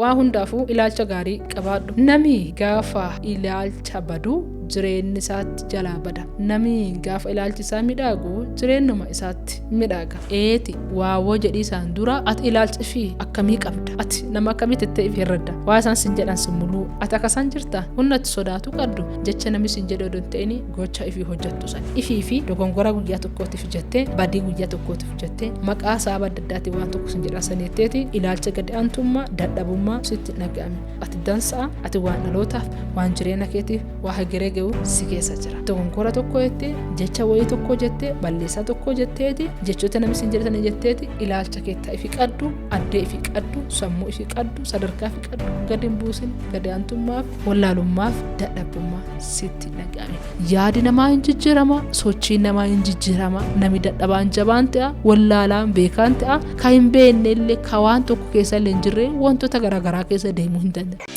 Waa hundaafuu ilaalcha gaarii qabaadhu. Nami gaafa ilaalcha badu jireenyi isaatti jalaa bada. Nami gaafa ilaalchi isaa midhaagu jireenyuma isaatti midhaaga. Eeti waawoo jedhii isaan dura ati ilaalcha fi akkamii qabda? Ati nama akkamitti ta'e if herredda? Waa isaan sin jedhan sin muluu. Ati akka isaan jirta? Humna ati sodaatu qabdu jecha namni sin jedhu odoo hin ta'in gocha ifii hojjettu sana. Ifii fi dogongora guyyaa tokkootiif jettee, badii guyyaa tokkootiif jettee, maqaa sababa adda addaatiin waan tokko sin jedhan saneetteeti ilaalcha gadi aantummaa, dadhabummaa sitti dhaga'ame. Ati dansa'a, ati waan dhalootaaf, waan jireenya keetiif, waa hegeree ga'u si keessa jira. Dogongora tokko jettee, jecha wayii tokko jettee, balleessaa tokko jetteeti, jechoota namni sin jedhan jetteeti, ilaalcha keetta ifi qaddu, addee ifi qaddu, sammuu ifi qaddu, sadarkaa ifi qaddu, gadi hin buusin, gadi aantummaaf, wallaalummaaf, dadhabummaa sitti dhaga'ame. Yaadi namaa hin jijjiirama, sochiin namaa hin jijjiirama, namni dadhabaan jabaan ta'a, wallaalaan beekaan ta'a, kan hin beekne illee kan waan tokko keessa illee hin jirre wantoota garaagaraa keessa deemuu hin danda'u.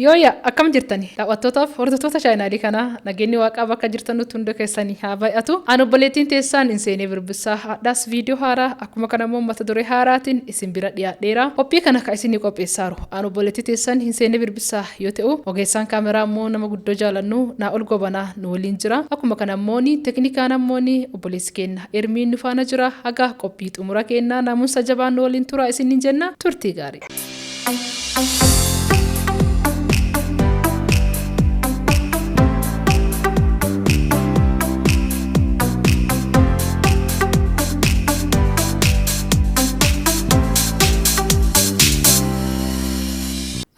Yooyyaa, akkam jirtani? Daawwattootaaf hordoftoota chaanaalii kanaa, nageenyi waaqaa bakka jirtanutti hunda keessanii haa baay'atu. Ani obboleettiin teessaan hin seenee Birbissaa hadhaas viidiyoo haaraa akkuma kana immoo mata duree haaraatiin isin bira dhiyaadheera. Qophii kana kan isinii qopheessaaru ani obboleettii teessan hin seenee Birbissaa yoo ta'u, ogeessaan kaameraa immoo nama guddoo jaalannu Naa'ol Gobanaa nu waliin jira. Akkuma kana immoo ni teknikaan ammoo ni obboleessi keenya Ermiin nu faana jira. Haga qophii xumura keenyaa naamusa jabaan nu waliin tura isiniin jenna, turtii gaarii.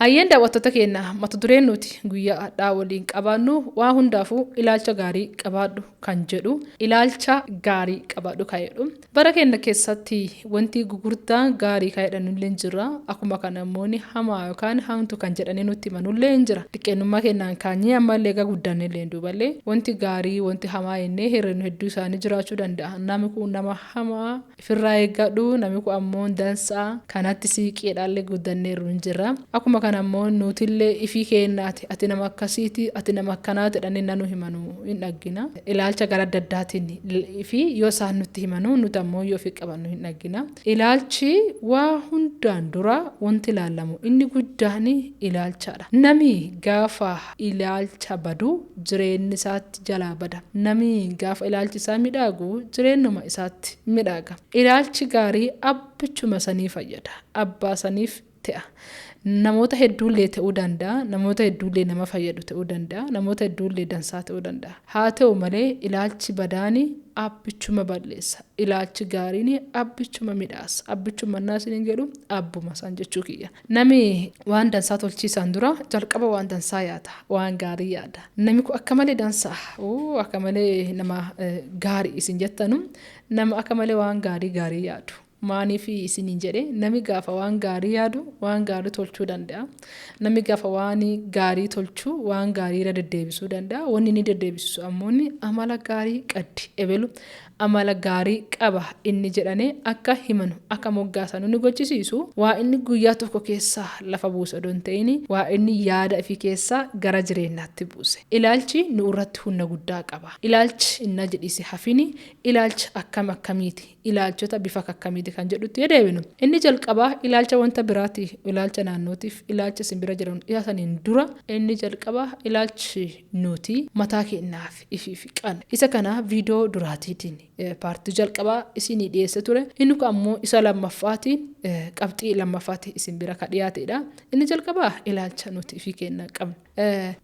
Ayyeen, daawwattoota keenya, mata dureen nuti guyyaa har'aa waliin qabaannu "Waa hundaafuu ilaalcha gaarii qabaadhu" kan jedhu, ilaalcha gaarii qabaadhu kan jedhu. Bara keenya keessatti wanti gugurdaan gaarii kan jedhanullee hin jira. Akkuma kana immoo hamaa yookaan hamtu kan jedhanii nutti himanullee hin jira. Xiqqeennummaa keenyaan kaanyee ammallee egaa guddannellee duuballee wanti gaarii, wanti hamaa jennee herregnu hedduu isaanii jiraachuu danda'a. Namni kun nama hamaa, ifirraa eeggadhu, namni kun ammoo dansaa kanatti siiqeedhaallee guddanneerru hin jira. Akkuma kana immoo nutillee ifii keenyaati ati nama akkasiiti, ati nama akkanaati jedhanii nanu himanu hin dhaggina. Ilaalcha gara adda addaatiin fi yoo isaan nutti himanu, nuti ammoo yoo ofii qabannu hin dhaggina. Ilaalchi waa hundaan dura wanti ilaalamu inni guddaan ilaalchaadha. Nami gaafa ilaalcha badu jireenyi isaatti jalaa bada. Nami gaafa ilaalchi isaa midhaagu jireenyuma isaatti midhaaga. Ilaalchi gaarii abbichuma sanii fayyada. Abbaa saniif ta'a. Namoota hedduullee ta'uu danda'a. Namoota hedduullee nama fayyadu ta'uu danda'a. Namoota hedduullee dansaa ta'uu danda'a. Haa ta'u malee ilaalchi badaani abbichuma balleessa. Ilaalchi gaariin abbichuma midhaasa. Abbichuma innaa isiniin jedhu abbuma isaan jechuu kiyya. Nami waan dansaa tolchiisaan dura jalqaba waan dansaa yaada. Waan gaarii yaada. Nami kun akka malee dansaa. Akka malee nama gaarii isin jettanu, nama akka malee waan gaarii gaarii yaadu. Maaniif isiniin jedhe? Nami gaafa waan gaarii yaadu waan gaarii tolchuu danda'a. Nami gaafa waan gaarii tolchuu waan gaarii irra deddeebisuu danda'a. Wanni inni deddeebisisu ammoo amala gaarii qaddi. Ebelu amala gaarii qaba inni jedhanii akka himanu, akka moggaasanu ni gochisiisu. Waa inni guyyaa tokko keessaa lafa buuse odoo hin ta'in, waa inni yaada ifii keessaa gara jireenyaatti buuse. Ilaalchi nu irratti humna guddaa qaba. Ilaalchi innaa jedhiise hafini ilaalcha akkam akkamiiti? Ilaalchota bifa akkamiiti kan jedhutti yoo deebinu, inni jalqabaa ilaalcha wanta biraati, ilaalcha naannootiif, ilaalcha isin bira jiran isa saniin dura inni jalqabaa ilaalchi nuti mataa keenyaaf ifiif qabnu. Isa kana viidiyoo duraatiitiin paartii jalqabaa isinii dhiyeesse ture. Inni kun ammoo isa lammaffaatiin, qabxii lammaffaati isin bira ka dhiyaatedha. Inni jalqabaa ilaalcha nuti ifii keenya qabnu.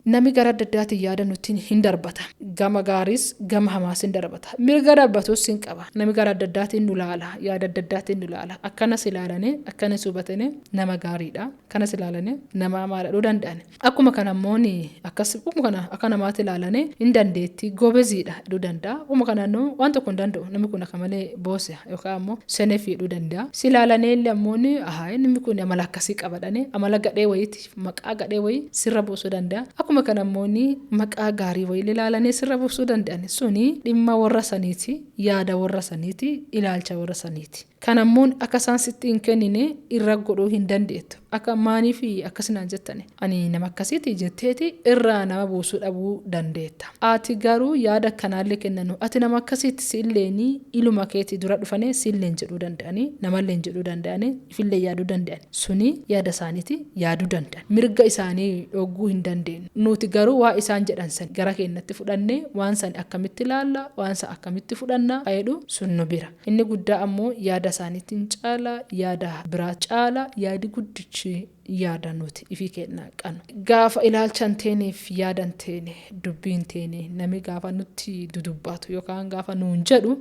Nami gara adda addaatiin yaada nutti hin darbata. Gama gaariis gama hamaas hin darbata. Mirga darbatus hin qaba. Nami gara adda addaatiin nu laala. Yaada adda addaatiin nu laala. Akkanas ilaalanii, akkanas hubatanii nama gaariidha. Akkanas ilaalanii nama hamaadha dhuu danda'an. Akkuma kana immoo akkas akkuma kana akka namaatti ilaalanii hin dandeetti, gobeziidha dhuu danda'a. Akkuma kana immoo waan tokko hin danda'u. Namni kun akka malee boose yookaan ammoo senee fiidhuu danda'a. Si ilaalanii illee ammoo namni kun amala akkasii qabadhanii amala gadhee wayiiti maqaa gadhee wayii sirra buusuu danda'a. Akkuma kana ammoo maqaa gaarii wayii ilaalanii sirra buusuu danda'an. Suni dhimma warra saniiti, yaada warra saniiti, ilaalcha warra saniiti. Kan ammoo akka isaan sitti hin kennine irra godhuu hin dandeettu. Akka maaniif akkasinaan jettani ani nama akkasiiti jetteeti irraa nama buusuu dhabuu dandeetta. Ati garuu yaada akkanaallee kennanu ati nama akkasiiti siilleeni iluma keetii dura dhufanii siilleen jedhuu danda'anii namalleen jedhuu danda'anii ifillee yaaduu danda'an. Suni yaada isaaniiti yaaduu danda'an. Mirga isaanii dhogguu hin dandeenyu. Nuti garuu waa isaan jedhan san gara keenyatti fudhannee waan san akkamitti ilaalla waan san akkamitti fudhanna fayyadu sun nu bira. Inni guddaa ammoo yaada isaaniitiin caala yaada biraa caala yaadi guddichi yaada nuti ifii kennaa qabnu. Gaafa ilaalcha hin teeneef yaada hin teene dubbii hin teene namni gaafa nutti dudubbatu yookaan gaafa nuun jedhu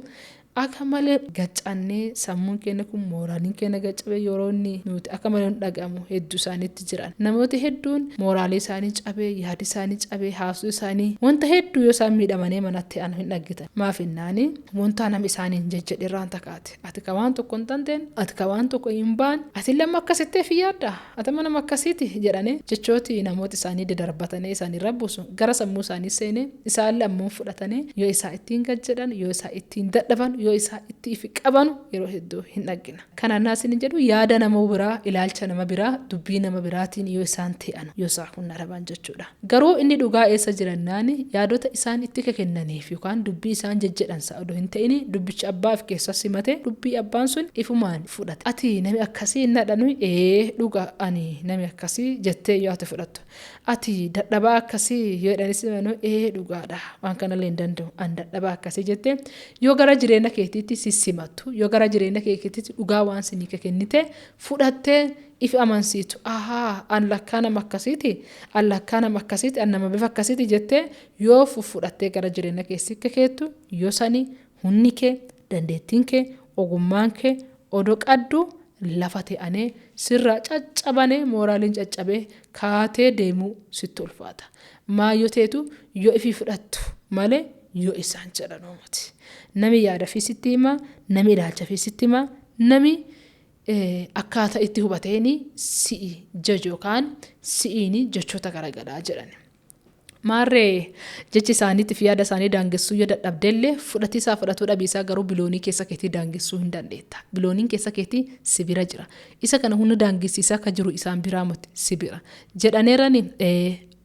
akka malee gaccannee sammuun keenya kun mooraaliin keenya gaccabee yeroo inni nuti akka malee nu dhaga'amu hedduu isaaniitti jiran. Namooti hedduun mooraalii isaanii cabee yaadi isaanii cabee haasuu isaanii wanta hedduu yoo isaan miidhamanii manatti anu hin dhaggitan. Maaf hinnaani wanta nama isaaniin jejjedherraan takaate. Ati ka waan tokko hin tanteen ati ka waan tokko hin baan ati lama akkasitti fi yaadda ati amma nama akkasiiti jedhanii jechooti namoota isaanii dadarbatanii isaanii rabbuusu gara sammuu isaanii seenee isaan ammoo fudhatanii yoo isaa ittiin gad jedhan yoo isaa ittiin dadhaban yoo isaa itti ifi qaban yeroo hedduu hin dhaggina. Kana naasin jedhu yaada nama biraa ilaalcha nama biraa dubbii nama biraatiin yoo isaan ta'an yoo isaa kun araban jechuudha. Garuu inni dhugaa eessa jirannaani yaadota isaan itti kennaniif yookaan dubbii isaan jejjedhan sa'a odoo hin ta'in dubbicha abbaa of keessa simate dubbii abbaan sun ifumaan fudhate. Ati nami akkasii hin nadhanu dhuga ani nami akkasii jettee yoo ati fudhattu. Ati dadhabaa akkasii yoo jedhanis manuu dhugaadha waan kanallee hin danda'u an dadhabaa akkasii jettee yoo gara jireenya keetiitti sissimattu yoo gara jireenya keetiitti dhugaa waan sinii kennite fudhattee ifi amansiitu ahaa an lakkaa nama akkasiiti an lakkaa nama akkasiiti an nama bifa akkasiiti jettee yoo fudhattee gara jireenya keessi keettu yoo sani humni kee dandeettiin kee ogummaan kee odoo qaddu lafa ta'anii sirraa caccabanee mooraaliin caccabee kaatee deemuu sitti ulfaata. Maayyoo teetu yoo ifii fudhattu malee yoo isaan jedhan uumati. Nami yaada fi sitti himaa, nami ilaalcha fi sitti himaa, nami akkaataa itti hubateeni si'i jaju yookaan si'iini jechoota garaagaraa jedhan. Maarree jechi isaaniitiif yaada isaanii daangessuu yoo dadhabdellee fudhatiisaa fudhatuu dhabiisaa garuu biloonii keessa keetii daangessuu hin dandeetta. Bilooniin keessa keetii si bira jira. Isa kana hunda daangessiisaa akka jiru isaan biraa miti si bira. Jedhaneerani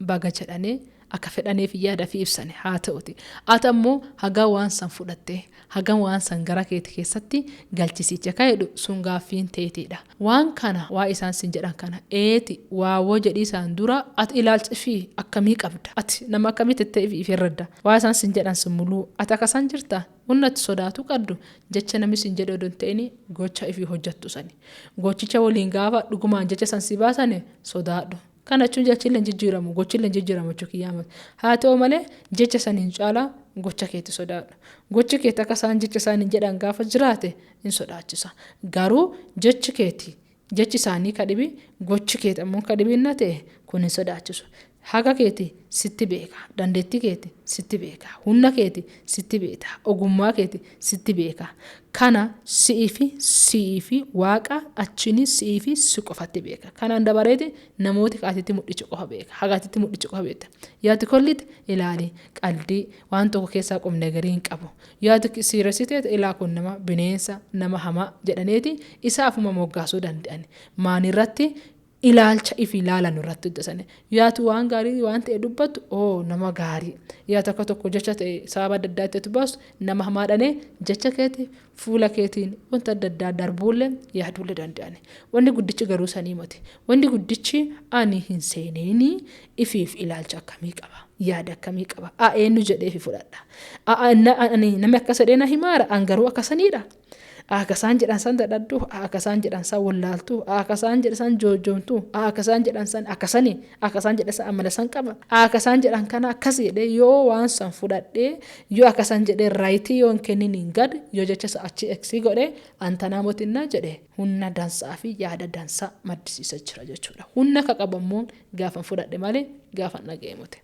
baga jedhanee akka fedhaneef yaada fi ibsane haa ta'uti. Ati ammoo hagaa waan san fudhattee haga waan san gara keeti keessatti galchisiicha ka jedhu sun gaaffiin teetiidha. Waan kana waa isaan sin jedhan kana eeti waawoo jedhii isaan dura ati ilaalcha fi akkamii qabda? Ati nama akkamii tettee fi ifirradda? Waa isaan sin jedhan sun muluu ati akka isaan jirta? Wanni ati sodaatu qabdu jecha namni sin jedhu odoo hin ta'in gocha ifii hojjettu sani. Gochicha waliin gaafa dhugumaan jecha san si baasane sodaadhu. Kana jechuun jechi illee jijjiiramu gochi illee jijjiiramu jechuu kiyyaamati. Haa ta'u malee jecha saniin caalaa gocha keetti sodaadhu. Gochi keetti akka isaan jecha isaanii jedhan gaafa jiraate hin sodaachisa. Garuu jechi keeti jechi isaanii kadhibi gochi keeti ammoo kadhibi na ta'e kun hin sodaachisu. Haga keeti sitti beeka, dandeettii keeti sitti beeka, humna keeti sitti beeka, ogummaa keeti sitti beeka. Kana si'ii fi waaqa achiin si'ii fi si qofatti beeka. Kanaan dabareeti namooti kaatitti mudhicha qofa beeka. Hagaatitti mudhicha qofa beekta. Yaati kollit ilaali qaldii waan tokko keessaa qubne garii hin qabu. Yaati siiressiteet ilaa kun nama bineensa nama hamaa jedhaneeti isa afuma moggaasuu danda'an. Maanirratti ilaalcha ifi ilaalan irratti hojjetan. Yaatu waan gaarii waan ta'e dubbattu oo nama gaarii. Yaatu akka tokko jecha ta'e sababa adda addaa itti baasu nama hamaadhane jecha keeti fuula keetiin wanta adda addaa darbuullee yaaduullee danda'ani. Wanni guddichi garuu sanii miti. Wanni guddichi ani hin seeneeni ifiif ilaalcha akkamii qaba? Yaada akkamii qaba? A eenyu jedhee fi fudhadha. Ani namni akkas jedhee na himaara an garuu akkasaniidha. Akka isaan jedhan san dadhabdu, akka isaan jedhan san wallaaltu, akka isaan jedhan san joojjoomtu, akka isaan jedhan san akkasanii, akka isaan jedhan san amala san qaba. Akka isaan jedhan kana akkas jedhee yoo waan san fudhadhee yoo akka isaan jedhee raayitii yoo hin kennin hin gad yoo jecha isa achi eksii godhee antanaa mootinnaa jedhee humna dansaa fi yaada dansaa maddisiisa jira jechuudha. Humna ka qabu ammoo gaafa fudhadhe malee gaafa dhaga'e mute.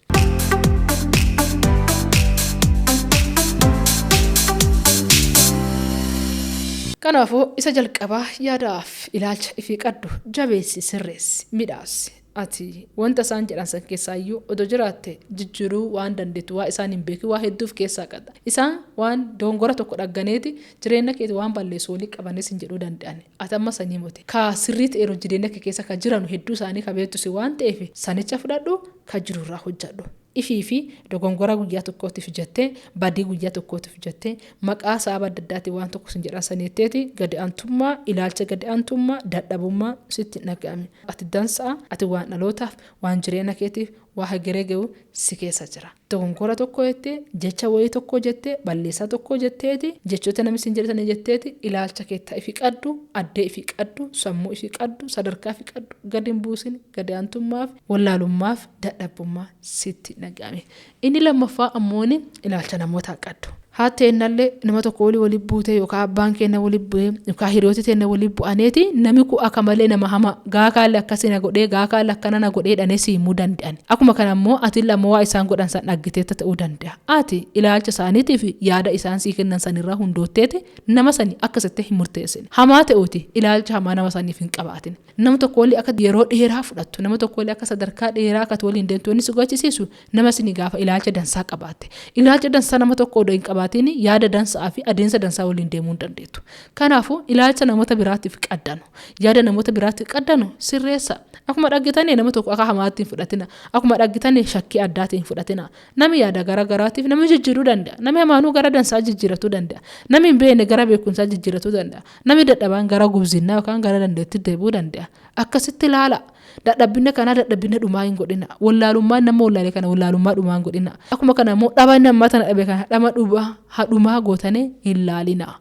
Kanaafuu isa jalqabaa yaadaaf ilaalcha ifii qaddu jabeessi, sirreessi, midhaassi. Ati wanta isaan jedhan san keessaayyuu odoo jiraatte jijjiiruu waan dandeettu, waa isaan hin beekin waa hedduuf keessaa qabda. Isaan waan dogongora tokko dhagganeeti jireenya keeti waan balleessu walii qabanis hin jedhuu danda'an. Ati amma sanii moti. Ka sirrii ta'eeru jireenya kee keessa ka jiranu hedduu isaanii ka beektu si waan ta'eef sanicha fudhadhu, ka jirurraa hojjedhu. Ifii fi dogongora guyyaa tokkootiif jettee, badii guyyaa tokkootiif jettee, maqaa sababa adda addaatiin waan tokko sin jedhan saniitteeti gadi aantummaa, ilaalcha gadi aantummaa, dadhabummaa sitti hin dhaga'ame. Ati dansa'a, ati waan dhalootaaf, waan jireenya keetiif, waa hegeree ga'u si keessa jira. Dogongora tokko jettee, jecha wayii tokko jettee, balleessaa tokko jetteeti, jechoota namni sin jedhanii jetteeti, ilaalcha keetta ifi qaddu, addee ifi qaddu, sammuu ifi qaddu, sadarkaa ifi qaddu gadi hin buusin, gadi aantummaaf, wallaalummaaf, dadhabummaa sitti dhaga'ame. Inni lammaffaa ammoon ilaalcha namootaa qaddu. Haati ennallee nama tokko walii walii buutee yookaan abbaan keenya walii bu'ee yookaan hiriyoota teenya walii bu'aneeti, namni kun akka malee nama hama, gaakaallee akkasii na godhee, gaakaallee akkana na godhee dhanee si himuu danda'an. Akkuma kana immoo ati ammoo waa isaan godhan san dhaggiteetta ta'uu danda'a. Ati ilaalcha isaaniitii fi yaada isaan sii kennan sanirraa hundootteeti nama sani akkasitti hin murteessine. Hamaa ta'uuti ilaalcha hamaa nama saniif hin qabaatin. Nama tokko walii akka yeroo dheeraa fudhattu, nama tokko walii akka sadarkaa dheeraa akka waliin deemtu wanni si gochisiisu nama sini gaafa ilaalcha dansaa qabaatte. Ilaalcha dansaa nama tokko odoo hin qabaatin yaada dansaa fi adeemsa dansaa waliin deemuu hin dandeettu. Kanaafuu ilaalcha namoota biraatiif qaddanu, yaada namoota biraatiif qaddanu sirreessa. Akkuma dhaggitanii nama tokko akka hamaatti hin fudhatina. Akkuma dhaggitanii shakkii addaatiin hin fudhatina. Nami yaada gara garaatiif nama jijjiiruu danda'a. Nami hamaanuu gara dansaa jijjiiratuu danda'a. Nami hin beekne gara beekumsaa jijjiiratuu danda'a. Nami dadhabaan gara gubzinnaa yookaan gara dandeettii deebi'uu danda'a. Akkasitti ilaala. Dadhabbina kanaa dadhabbina dhumaa hin godhina. Wallaalummaan nama wallaale kana wallaalummaa dhumaa hin godhina. Akkuma kana immoo dhaba nama tana dhabe kana dhama dhumaa hadhumaa gootanii hin laalina.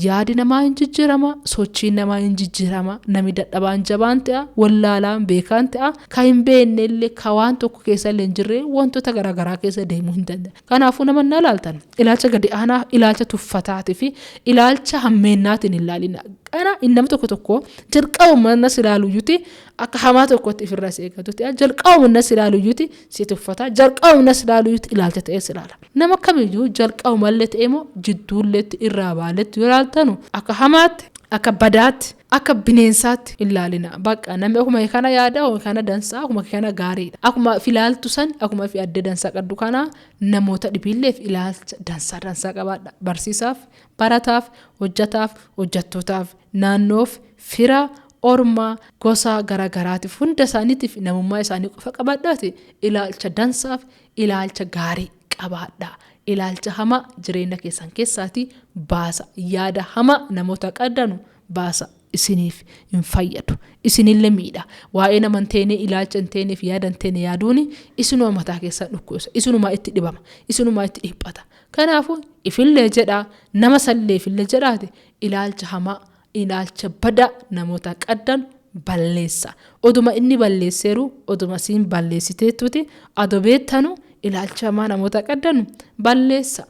Yaadi namaa hin jijjiirama, sochiin namaa hin jijjiirama, nami dadhabaan jabaan ta'a, wallaalaan beekaan ta'a, ka hin beekne illee, ka waan tokko keessa illee hin jirre wantoota garaagaraa keessa deemuu hin danda'a. Kanaafuu nama na ilaaltan ilaalcha gadi aanaa, ilaalcha tuffataatii fi ilaalcha hammeennaatiin hin laalina. Kana namni tokko tokko jalqabuma nas ilaaluyyuti akka hamaa tokkotti ofirraa si eeggatu ta'e, jalqabuma nas ilaaluyyuti si tuffata, jalqabuma nas ilaaluyyuti ilaalcha ta'ee si ilaala. Nama kamiyyuu jalqabumallee ta'e immoo jidduulleetti irraa baaletti yoo ilaaltanu akka hamaatti, akka badaatti, akka bineensaatti hin laalina. Bakka namni akkuma kana yaada, akkuma kana dansaa, akkuma kana gaariidha. Akkuma filaaltu san, akkuma fi adda dansaa qabdu kana namoota dhibiilleef ilaalcha dansaa dansaa qabaadha. Barsiisaaf, barataaf, hojjataaf, hojjattootaaf, naannoof, fira, orma, gosa garaagaraatiif, hunda isaaniitiif namummaa isaanii qofa qabaadhaati ilaalcha dansaaf ilaalcha gaarii qabaadha. Ilaalcha hamaa jireenya keessan keessaatii baasa. Yaada hamaa namoota qaddanu baasa. Isiniif hin fayyadu. Isinillee miidha. Waa'ee nama hin teene, ilaalcha hin teeneef yaada hin teene yaaduun isinuma mataa keessan dhukkubsa. Isinuma itti dhibama. Isinuma itti dhiphata. Kanaafuu ifillee jedhaa, nama salleefillee jedhaati ilaalcha hamaa, ilaalcha badaa namoota qaddan balleessa. Oduma inni balleesseeru, oduma siin balleessiteettuti ado beettanu ilaalcha hamaa namoota qaddanu balleessa.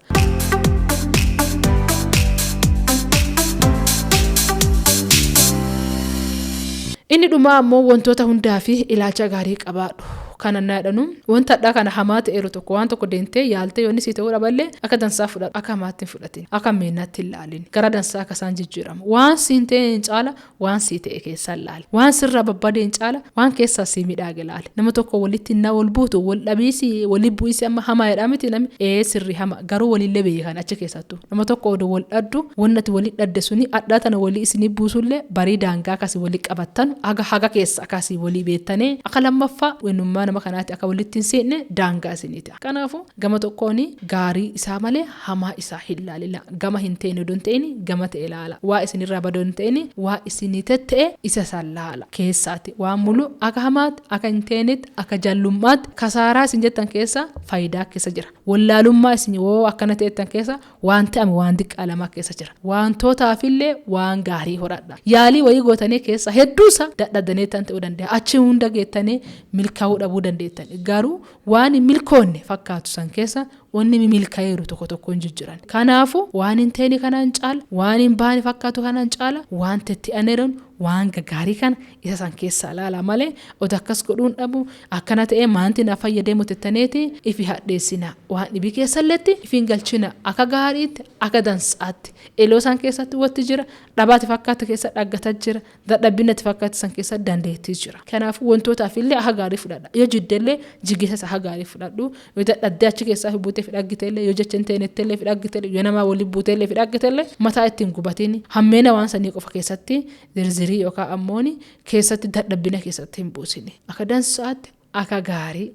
Inni dhumaa ammoo wantoota hundaa fi ilaalcha gaarii qabaadhu. Kana naadhanu wanta addaa kana hamaa ta'eeru tokko, waan tokko deemtee yaaltee yoonni sii ta'uu dhaballee akka dansaa fudhadhu, akka hamaatti hin fudhatin, akka hammeennaatti hin laalin, gara dansaa akka isaan jijjiiramu. Waan siin ta'e hin caala waan sii ta'e keessaa laali. Waan sirraa babbade hin caala waan keessaa sii midhaage laali. Nama tokko walitti na wal buutu, wal dhabiisi, wali bu'isi amma hamaa jedhaa miti namni sirri hama garuu walillee beekan achi keessattuu. Nama tokko odoo wal dhaddu, wanni ati walii dhadde suni adhaa tana walii isinii buusullee barii daangaa akkasii walii qabattan haga haga keessa akkasii walii beektanii akka lammaffaa eenyummaa nama kanaatti akka walitti hin seenne daangaa isinii ta'a. Kanaafuu gama tokkoon gaarii isaa malee hamaa isaa hin laalina. Gama hin ta'in odoo hin ta'in gama ta'e ilaala. Waa isinirraa badoo hin ta'in waa isinii tetta'e isa san laala. Keessaati waan mulu akka hamaatti, akka hin teenetti, akka jallummaatti, kasaaraa isin jettan keessa faayidaa keessa jira. Wallaalummaa isin woo akkana ta'ettan keessa waan ta'ame waan diqqaa lamaa keessa jira. Wantootaafillee waan gaarii horadha. Yaalii wayii gootanii keessa hedduusa dadhabdaneettan ta'uu danda'a. Achi hunda geettanii milkaa'uu dhabuu dandeettan. Garuu waan hin milkoonne fakkaatu san keessa Wanni mimilkaa'eeru tokko tokko hin jijjiran. Kanaafuu waan hin ta'in kanaan caala, waan hin baane fakkaatu kanaan caala, waan itti aneeran waan gaggaarii kana isa san keessaa ilaala malee odoo akkas godhuun dhabu akkana ta'ee maanti na fayyadee mutettaneeti ifi hadheessina, waan dhibii keessalleetti ifi hin galchina. Akka gaariitti, akka dansaatti eloo san keessatti watti jira, dhabaati fakkaatu keessa dhaggataa jira, dadhabbinatti fakkaatu san keessa dandeettii jira. Kanaafuu wantootaaf illee akka gaarii fudhadha. Yoo jiddellee jiggeessas akka gaarii fudhadhu. Yoo dadhabdee achi keessaa fi buutee fi dhaggiteellee, yoo jecha hin teenettellee fi dhaggiteellee, yoo namaa waliin buuteellee fi dhaggiteellee, mataa ittiin gubatiin hammeena waan sanii qofa keessatti zirzirii yookaan ammooni keessatti dadhabbina keessatti hin buusini. Akka dansaatti, akka gaarii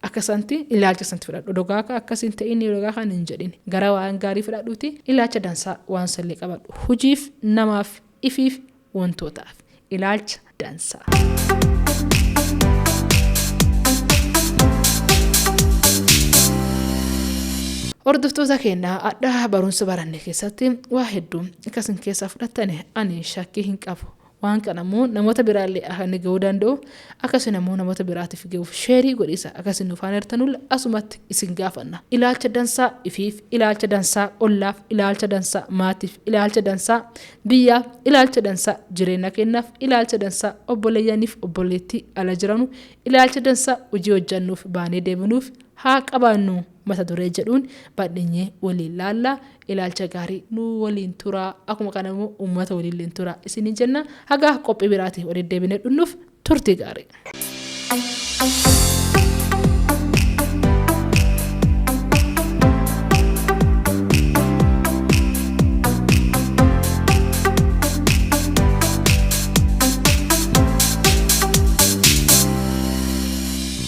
akka santi ilaalcha santi fudhadhu. Dhugaa akka akkas hin ta'in, dhugaa kan hin jedhin, gara waan gaarii fudhadhuuti ilaalcha dansaa waan sallee qabadhu. Hojiif, namaaf, ifiif, wantootaaf ilaalcha dansaa. Hordoftoota keenyaa, adda barumsa baranne keessatti waa hedduu akkasin keessaa fudhattane ani shakkii hin qabu. Waan kana immoo namoota biraallee akka inni ga'uu danda'u, akkasuma immoo namoota biraatiif ga'uuf share godhiisa. Akkasii nu faana hirtanulle asumatti isin gaafanna. Ilaalcha dansaa ifiif, ilaalcha dansaa ollaaf, ilaalcha dansaa maatiif, ilaalcha dansaa biyyaaf, ilaalcha dansaa jireenya keenyaaf, ilaalcha dansaa obboleeyyaniif obboleettii ala jiranu, ilaalcha dansaa hojii hojjannuuf baanee deebinuuf haa qabaannu mata duree jedhuun badhinyee waliin laallaa. Ilaalcha gaarii nu waliin turaa, akkuma kana immoo uummata waliin turaa isiniin jenna. Hagaa qophii biraatiin waliin deebinee dhunnuuf turtii gaarii.